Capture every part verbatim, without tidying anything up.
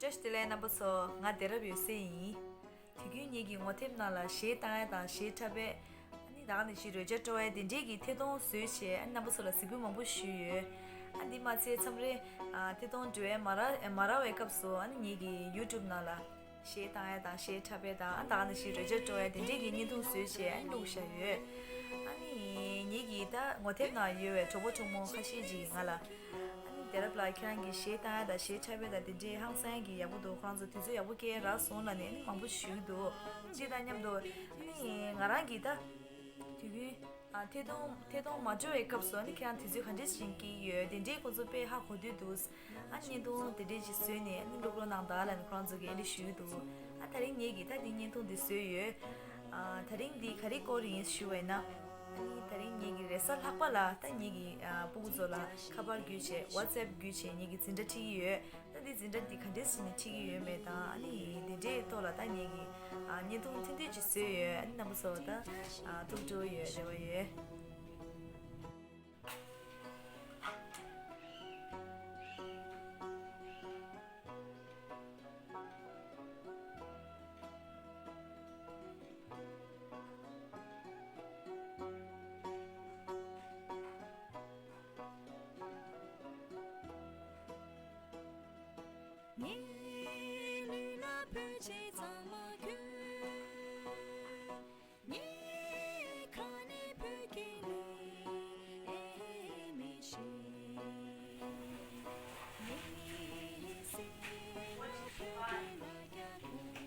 བཀྲ་ཤིས་བདེ་ལེགས་རྣམ་པ་ཚོ། ང་བདེ་རབ་ཡོད་སེ་ཡིན། དུས་རྒྱུན་ངེད་ཀྱི་ངོ་དེབ་ནང་ལ་གཞས་བཏང་ཡ་དང་གཞས་འཁྲབ་པའི། ཨ་ནི་ད་ག་ནང་བཞིན་རོལ་ཆ་དཀྲོལ་ཡ་དེ་འདྲས་ཀྱི་ཐད་གཏོང་བཟོས་བྱས། ཨ་ནི་རྣམ་པ་ཚོ་ལ་གཟིགས་འབུལ་མང་པོ་ཞུས་ཡོད། ཨ་འདི་མ་ཚད་མཚམས་རེ་ཨ་ཐད་གཏོང་འགྲོ་ཡ་མ་རག་མ་རག་པའི་སྐབས་སུ། ཨ་ནི་ངེད་ཀྱི་ཡུ་ཊུབ་ནང་ལ་གཞས་བཏང་ཡ་དང་གཞས་འཁྲབ་པའི་དང་། ཨ་ད་ག་ནང་བཞིན་རོལ་ཆ་དཀྲོལ་ཡ་དེ་འདྲས་ཀྱི་བརྙན་ཐུང་བཟོས་བྱས། ཨ་ནི་བླུགས་བཞག་ཡོད། ཨ་ནི་ངེད་ཀྱི་ད་ངོ་དེབ་ནང་ཡོད་པའི་གྲོགས་པོ་གྲོགས་མོ་ཁ་ཤས་ཅིག་ང་ལ། ཨ་ནི་བདེ་རབ་ལགས། ཁྱེད་རང་གིས་གཞས་བཏང་ཡ་དང་གཞས་འཁྲབ་ཡ་དང་དེ་འདྲས་ཧང་སང་གི་ཡག་པོ་འདུག་ཁོ་རང་ཚོ་དུས་ཚོད་ཡག་པོ་སྐྱེལ་རག་སོང་ལབ་ནས། ཨ་ནི་མང་པོ་ཞུ་གི་འདུག་འདི་དང་མཉམ་དུ་ཨ་ནི་ང་རང་གིས་ད་དུས་རྒྱུན་ཨ་ཐད་གཏོང་ཐད་གཏོང་མ་འགྲོ་བའི་སྐབས་སུ། ཨ་ནི་ཁྱེད་རང་དུས་ཚོད་ག་འདྲས་ཞིག་སྐྱེལ་གྱི་ཡོད། དེ་འདྲས་ཁོ་ཚོ་དཔེ་ཧ་གོ་འདོད་འདུག་ཨ་ནི་བརྙན་ཐུང་དེ་འདྲས་ཅིག་བཟོས་ནས། ཨ་ནི་བླུག་རོགས་གནང་དང་ལབ་ནས་ཁོ་རང་ཚོ་གིས་ཨ་འདྲས་ཞུ་གི་འདུག་ཨ་ད་རིང་ངེད་ཀྱིས་ད་འདི་བརྙན་ཐུང་འདི་བཟོས་ཡོད། ཨ་ད་རིང་འདི་ག་རེ་སྐོར་ཡིན་ཞུ་བས་ན། ཨ་ནི་ད་རིང་ངེད་ཀྱི་རེས་གཟའ་ལྷག་པ་ལ་ད་ངེད་ཀྱི་ཨ་སྤུ་གུ་ཚོ་ལ་ཁ་པར་བརྒྱུད་བྱས། ཝ་ཊི་སི་ཨེབ་བརྒྱུད་བྱས་ངེད་ཀྱི་འཛིན་གྲྭ་ཁྲིད་ཀྱི་ཡོད། ད་འདི་འཛིན་གྲྭ་འདི་ག་འདྲས་བྱས་ནས་ཁྲིད་ཀྱི་ཡོད་མེད་དང་། ཨ་ནི་འདི་འདྲའི་ཐོག་ལ་ད་ངེད་ཀྱིས་ཨ་བརྙན་ཐུང་ཐུང་ཐུང་ཅིག་བཟོས་ཡོད། ཨ་ནི་རྣམ་པ་ཚོ་ད་ཨ་ཐུགས་སྤྲོ་ཡོད། རེ་བ་ཡོད། ངའི་ལུས་ལ་བོད་ཆས་གཙང་མ་གྱོན། ངའི་ཁ་ནས་བོད་སྐད་ལས་མི་ཤེས། ངའི་སེམས་ལ་བོད་སྐད་ལ་རྒྱག་དགོས།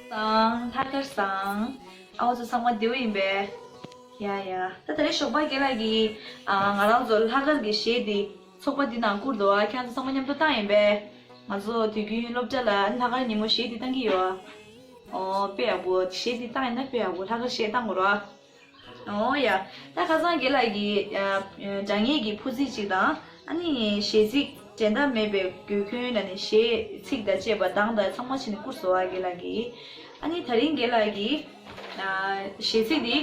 བཟང་། ལྷག་དཀར་བཟང་། ཨ་བ་ཚོ་ཚང་མ་བདེ་པོ་ཡིན་པས། ཡ་ཡ། ད་ད་རེས་ཞོགས་པ་རྒན་ལགས་ཀྱིས་ཨ་ང་རང་ཚོ་ལྷག་དཀར་གྱི་གཞས་འདི་ཚོགས་པ་འདི་ནང་བསྐུར་འདུག་ཨ་ཁྱེད་ཚོ་ཚང་མ་མཉམ་དུ་བཏང་ཡིན་པས། ང་ཚོ་དུས་རྒྱུན་སློབ་གྲྭ་ལ་ལྷག་དཀར་ཉིན་མོ་གཞས་འདི་བཏང་གི་ཡོད་ཨ། ཨོ་དཔེ་ཡག་པོ། གཞས་འདི་བཏང་ཡིན་ན་དཔེ་ཡག་པོ། ལྷག་དཀར་གཞས་བཏང་དགོས་ར། ཨོ་ཡ། ད་ཁ་སང་རྒན་ལགས་ཀྱིས་ཨ་དྲ་བརྙན་གྱི་ཕུ་ཚིག་ཅིག་དང་། ཨ་ནི་གཞས་ཚིག་འགྲན་ཟླ་མེད་པའི་སྒོས་ཁྱོན་ལ་ནི་གཞས་ཚིག་དང་བཅས་པ་གདངས་དང་ཚང་མ་བྱས་ནས་བསྐུར་སོང་བ་རྒན་ལགས་ཀྱིས། ཨ་ནི་ད་རིང་རྒན་ལགས་ཀྱིས་ཨ་གཞས་ཚིག་འདི་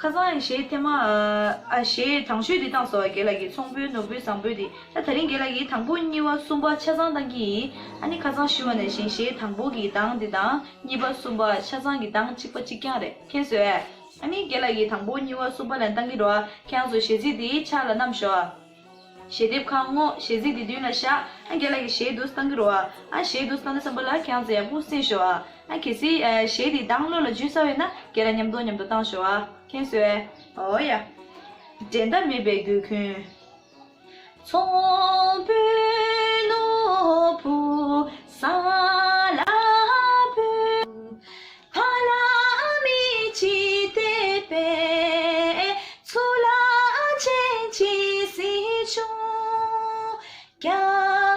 ཁ་སང་གཞས་ཐེངས་མ་ཨ་གཞས་དང་ཤོས་འདི་བཏང་སོང་བ་རྒན་ལགས་ཀྱིས། ཚོང་དཔོན་ནོར་བུའི་བཟང་པོ་འདི། ད་ད་རིང་རྒན་ལགས་ཀྱིས་དང་པོ་གཉིས་པ་གསུམ་པ་ཆ་ཚང་བཏང་གི་ཡིན། ཨ་ནི་ཁ་སང་ཞུས་པ་ནང་བཞིན་གཞས་དང་པོ་གི་གདངས་འདི་དང་གཉིས་པ་གསུམ་པ་ཆ་ཚང་གི་གདངས་གཅིག་པ་གཅིག་རྐྱང་རེད། མཁྱེན་སོང་ངས། ཨ་ནི་རྒན་ལགས་ཀྱིས་དང་པོ་གཉིས་པ་གསུམ་པ་ལ་བཏང་གི་རེད་བ། ཁྱེད་རང་ཚོ་གཞས་ཚིག་འདི་ཕྱག་ལ་བསྣམས་ཤོག་ཨ། གཞས་དེབ་ཁ་སྔོག་གཞས་ཚིག་འདི་མདུན་ལ་བཞག་ཨ་རྒན་ལགས་ཀྱིས་གཞས་འདུག་སེ་བཏང་གི་རེད་བ། ཨ་གཞས་འདུག་སེ་བཏང་དུས་ཙམ་པ་ལ་ཁྱེད་རང་ཚོ་ཡག་པོ་གསན་ཤོག་ཨ། ཨ་གལ་སྲིད་ཨ་གཞས་འདི་གདངས་བློ་ལ་འཇུ་ཚར་བས་ན་རྒན་ལགས་མཉམ་དུ་མཉམ་དུ་བཏང་ཤོག་ཨ། མཁྱེན་སོང་ངས། ཨོ་ཡ། འགྲན་ཟླ་མེད་པའི་སྒོས་ཁྱོན། ཚོང་དཔོན་ནོར་བུ་ས་ལ་བུ། ཕ་ལ་མི་གཅིག་བསྡད་པས། ཚུར་ལ་ཅན་གཅིག་སྲིད་བྱུང་། སྐྱབས་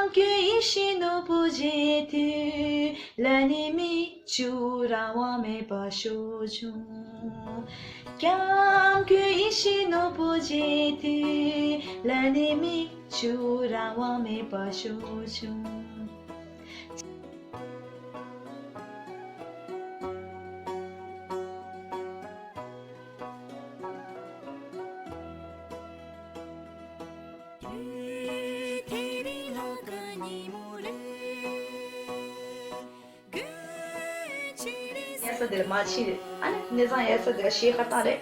མགོན་ཡིད་བཞིན་ནོར་བུ་མཇལ་དུས་ལ་ནི་མི་བཅུ་རང་དབང་མེད་པར་ཤོར་བྱུང་། སྐྱབས་མགོན་ཡིད་བཞིན་ནོར་བུ་མཇལ་དུས་ལ་ནི་མི་བཅུ་རང་དབང་མེད་པར་ཤོར་བྱུང་། དུས་དེ་རིང་ལྷག་དཀར་ཉིན་མོ་རེད། ཡ་ས་དེ་ལ་མ་ཕྱི་རེད། ཨ་ནི་གནས་ཚང་ཡ་ས་དེ་ལ་གཞས་ཁ་བཏང་རེད།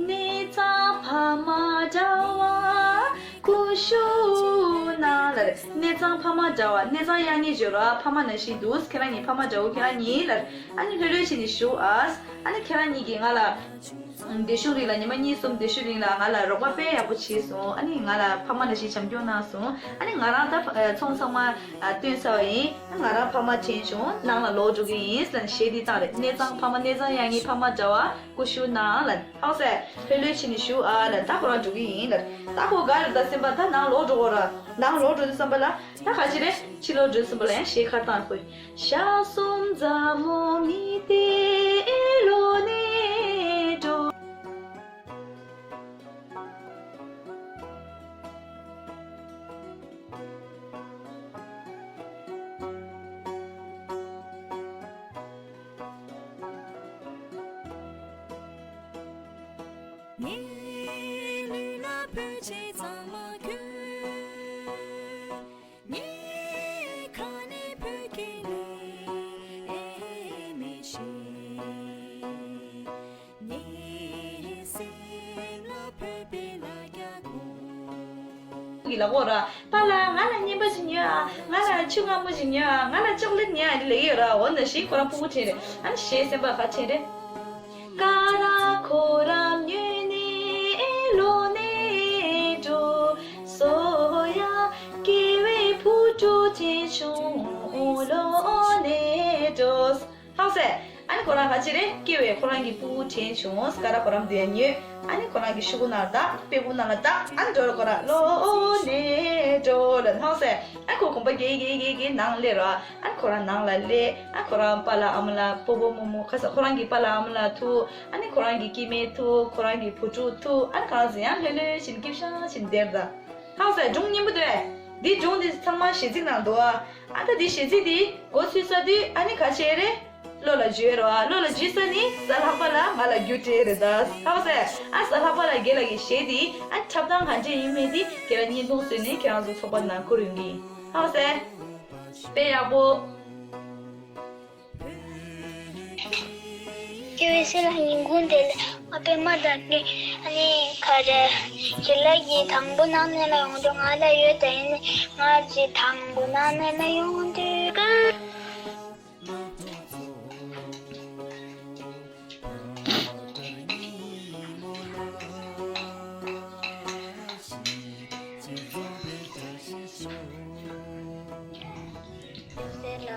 གནས་ཚང་ཕ་མ་འདྲ་བ་སྐུ་ཞབས་ ན་ལར། གནས་ཚང་ཕ་མ་འདྲ་བ། གནས་ཚང་གཡང་ངེ་བརྗོད་རོགས། ཕ་མ་ནང་བཞིན་འདུག་ཁྱེད་རང་གཉིས་ཕ་མ་འདྲ་བོ་ཁྱེད་རང་གཉིས་ལར། ཨ་ནི་ལྷོད་ལྷོད་བྱས་ནས་བཞུགས་ཨ། ཨ་ནི་ཁྱེད་རང་གཉིས་ཀྱིས་ང་ལ། བདེ་སྲུང་རིང་ལ་ཉི་མ་གཉིས་གསུམ་བདེ་སྲུང་རིང་ལ་ང་ལ་རོགས་པ་དཔེ་ཡག་པོ་བྱས་སོང་། ཨ་ནི་ང་ལ་ཕ་མ་ནང་བཞིན་བྱམས་སྐྱོང་གནང་སོང་། ཨ་ནི་ང་རང་ད་ཚོང་ཚང་མ་སྟོན་ཚར་བ་ཡིན། ང་རང་ཕ་མ་དྲན་བྱུང་། ནང་ལ་ལོག་འགྲོ་གི་ཡིན་ལ་གཞས་འདི་བཏང་རེད། གནས་ཚང་ཕ་མ། གནས་ཚང་གཡང་ངེ་ཕ་མ་འདྲ་བ། སྐུ་ཞུ་ན་ལ། ཧང་སེ། ལྷོད་ལྷོད་བྱས་ནས་བཞུགས་ཨ་ལ། ད་ཁོ་རང་འགྲོ་གི་ཡིན་ལ། ད་ཁོ་ག་རེ་ད་སེམས་པ་ད་ནང་ལོག་འགྲོ་གོ་ར། ནང་ལོག་འགྲོ་དུས་ཙམ་པ་ལ་ད་ག་ཅི་རེད། ཕྱི་ལོག་འགྲོ་དུས་ཙམ་པ་ལ་ཡང་གཞས་ཁར་བཏང་ཁོས། ཞག་གསུམ་མཚན་མོ་ཉི་ཟེར་ལོག་ནས་འགྲོ། ངའི་ལུས་ལ་བོད་ཆས་གཙང་མ་གྱོན། ངའི་ཁ་ནས་བོད་སྐད་ལས་མི་ཤེས། ངའི་སེམས་ལ་བོད་པའི་ལ་རྒྱ་དགོས། གི་ལ་འོ་ར། པཱ་ལགས་ང་ལ་རྔན་པ་ཞིག་ཉོས་ཨ། ང་ལ་ཆུ་མངར་མོ་ཞིག་ཉོས་ཨ། ང་ལ་ཅོག་ལེ་ཊི་ཉོས་ཨ། འདི་ལབ་ཡོད་ར། འོ་ན་བཞིན་ཁོ་རང་སྤུ་གུ་དྲན་རེད། ཨ་ནི་གཞས་སེམས་པ་ག་དྲན་རེད། ཀ་ར་ཁོ་རང་ཉོས་ནས་ལོག་ནས་འགྲོ། སོ་ཡ་སྐྱེ་བའི་བུ་ཕྲུག་ཆེ་ཆུང་ལོག་ནས་འགྲོ། ཧང་སེ། ཨ་ནི་ཁོ་རང་ག་ཅི་རེད། སྐྱེ་བའི་ཁོ་རང་གི་སྤུ་གུ་དྲན་བྱུང་། ཀ་ར་ཁོ་རང་དེ་ཉོས། ཨ་ནི་ཁོ་རང་གི་ཤོག་གུ་ནང་ལ་བཏགས། དཔེ་སྤུ་གུ་ནང་ལ་བཏགས། ཨ་ནི་འགྲོ་ར་ཁོ་རང་ལོག་ནས་འགྲོ་ལ། ཧང་སེ། ཨ་ཁོ་གོམ་པ་རྒྱག་རྒྱག་རྒྱག་རྒྱག་ནང་སླེབས་ར། ཨ་ཁོ་རང་ནང་ལ་སླེབས། ཨ་ཁོ་རང་པཱ་ལགས་ཨ་མ་ལགས་སྤོ་བོ་རྨོ་མོ་ཁ་ས་ཁོ་རང་གི་པཱ་ལགས་ཨ་མ་ལགས་ཐུག་ཨ་ནི་ཁོ་རང་གི་སྐྱེ་དམན་ཐུག་ཁོ་རང་གི་བུ་ཕྲུག་ཐུག་ཨ་ནི་གང་ཟེར་ཡང་ལྷོད་ལྷོད་བྱས་ནས་སྐྱིད་ཤང་བྱས་ནས་བསྡད་ར། ཧང་སེ། སྒྲུང་སྙན་པོ་འདུག་འདི་སྒྲུང་འདི་ཚང་མ་གཞས་ཚིག་ནང་འདུག་ཨ། ཨ་ད་འདི་གཞས་ཚིག་འདི་འགོ་ཚུགས་ཚར་དུས་ཨ་ནི་ག་བྱེད་རེད། བློ་ལ་འཇུས་རོགས། བློ་ལ་འཇུས་ཚར་ནི་གཟའ་ལྷག་པ་ལ་ང་ལ་རྒྱུགས་སྤྲད་རེད་ད། ཧང་སེ། ཨ་གཟའ་ལྷག་པ་ལ་རྒན་ལགས་ཀྱི་གཞས་འདི་ཨ་འཁྲབ་སྟངས་ག་འདྲས་ཡིན་མིན་འདི་ཁྱེད་རང་བརྙན་ཐུང་བཟོས་ནས་ཁྱེད་རང་ཚོ་ཚོགས་པ་ནང་བསྐུར་ཡོང་གི་ཡིན། ཧང་སེ། དཔེ་ཡག་པོ། སྐྱེ་བའི་སྲིད་ལ་ཉིན་གུང་དེ་ལ་ང་པད་མ་དང་གཉིས་ཨ་ནི་ག་རེ་ཞལ་ལག་གི་དང་པོ་ནང་ནས་ལ་ཡོང་དུས་ང་ལ་ཡོད་དེ་ནི་ང་ཅི་དང་པོ་ནང་ནས་ལ་ཡོང་དུས་ཀ་སེ་ལ།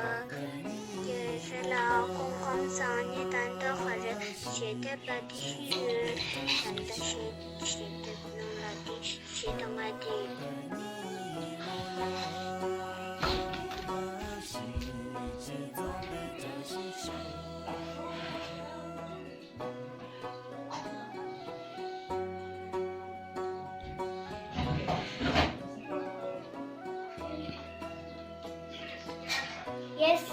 སྐྱེ་སེ་ལ་སྐུ་ཁམས་བཟང་ནི་ད་ལྟ་ག་རེ་བྱེད་ཐབས་ལ་དེ་ཤི་ཡོད། ད་ལྟ་ཤི་བྱེད་ཐབས་ནང་ལ་དེ་ཤི་དང་ང་དེ། Yes.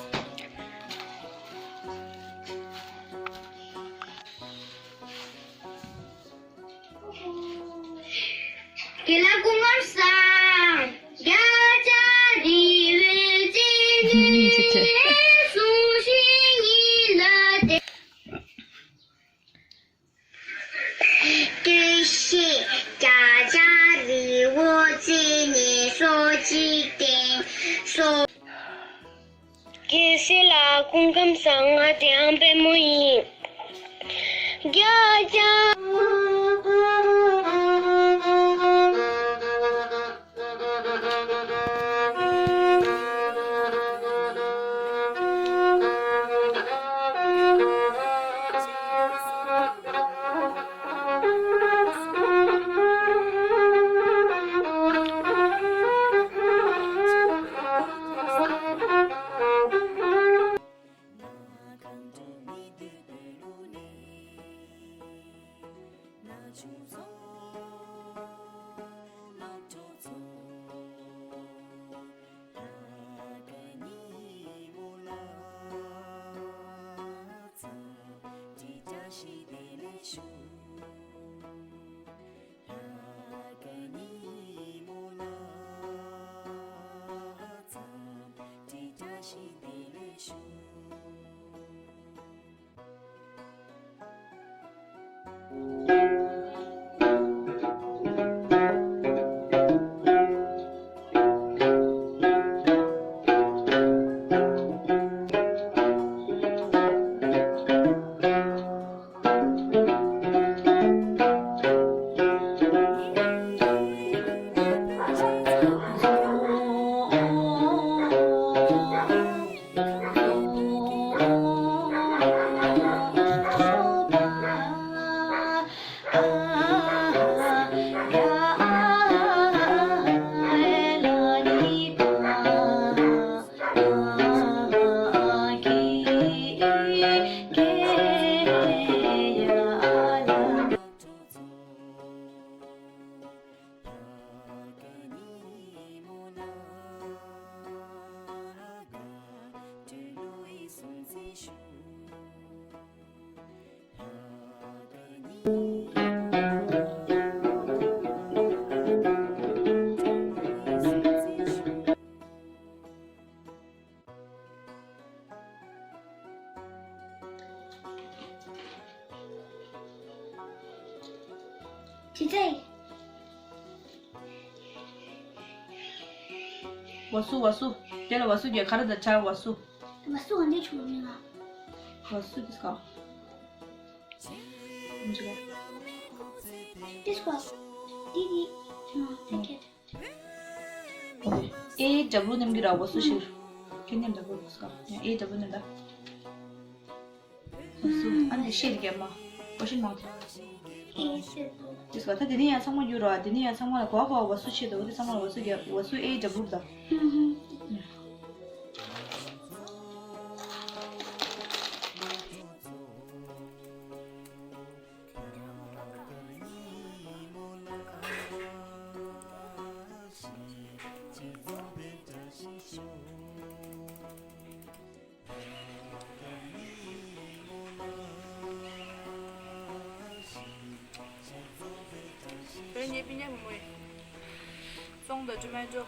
དགེ་ལགས་སྐུ་ཁམས་བཟང་། བརྒྱ་ཆ་རི་བོའི་རྩེ་ནས་སུ་ཞིག་ཉིད་ལ་བསྟན། ལྟོས་ཤིག་བརྒྱ་ཆ་རི་བོ་རྩེ་ནས་སོ་གཅིག་བསྟན་སོ། སྐྱེ་སེ་ལ་སྐུ་ཁམས་བཟང་། ང་དེ་ཡང་པད་མོ་ཡིན། བརྒྱ་ཆ། ཅི་ཚེ། བ་སུ། བ་སུ། དེ་ལ་བ་སུ་རྒྱ་གར་དང་ཆ་བ་སུ། བ་སུ་ག་འདྲ་བྱུང་ནི་ང་། བ་སུ་དེ་སྐོར། འདི་སྐོར། འདི་འདི། ཨ། དེ་ཁྱེད། ཨེ་ཌབ་ལུ་མནན་གྱི་ར་བ་སུ་ཕྱིར། ཁྱེད་མནན་ད་བ་སུ་ཀ། ཡང་ཨེ་ཌབ་ལུ་མནན་ད། བ་སུ། ཨ་ནི་ཤེར་རྒྱབ་མ། ཀོ་ཤིན་མ་ཐེ། ཨེ་ཤེར་དུ། དེ་སོ་ད་དེ་ནི་ཡང་ཚང་མ་བསྒྱུར་རོ། དེ་ནི་ཡང་ཚང་མ་ལ་གོ་གོ་བ་སུ་ཆེ་དོ། དེ་ཚང་མ་ལ་བ་སུ་རྒྱབ། བ་སུ་ཨེ་ཌབ་ལུ་ད། ཧུམ་ཧུམ། བོད་ཉེ་པི་ཉག་མོ་མོ་ཡིན། ཙོང་དང་ཀྲི་མན་ཀྲོ།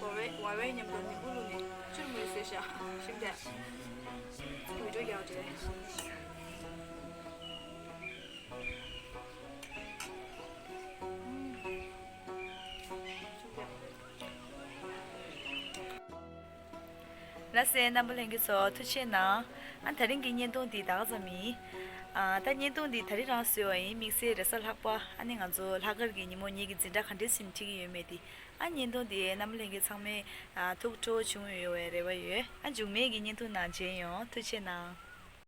བ་བའི་བ་བའི་མཉམ་དུ་ནི་ཀུ་ལུ་ནི་ཆུར་མོའི་ཟེར་ཤག་ཞིམ་དེ། ཚིག་བི་ཌིའོ་རྒྱག་དེ། ལགས་སེ། རྣམ་པ་ལྷན་རྒྱས་ཚོ་ཐུགས་རྗེ་གནང་། ཨ། ད་རིང་གི་བརྙན་ཐུང་འདི་ད་ག་ཙམ་ཡིན། ཨ། ད་བརྙན་ཐུང་འདི་ད་རིང་རང་བཟོས་པ་ཡིན། དམིགས་བསལ་རེས་གཟའ་ལྷག་པ། ཨ་ནི་ང་ཚོ་ལྷག་དཀར་གྱི་ཉིན་མོ་ངེད་ཀྱི་འཛིན་གྲྭ་ག་འདྲས་སེ་ཁྲིད་ཀྱི་ཡོད་མེད་དེ། ཨ། བརྙན་ཐུང་འདི་རྣམ་པ་ལྷན་རྒྱས་ཚང་མས། ཨ། ཐུགས་སྤྲོ་བྱུང་ཡོད་པའི་རེ་བ་ཡོད། ཨ། མཇུག་མའི་གི་བརྙན་ཐུང་ནང་མཇལ་ཡོང་། ཐུགས་རྗེ་གནང་།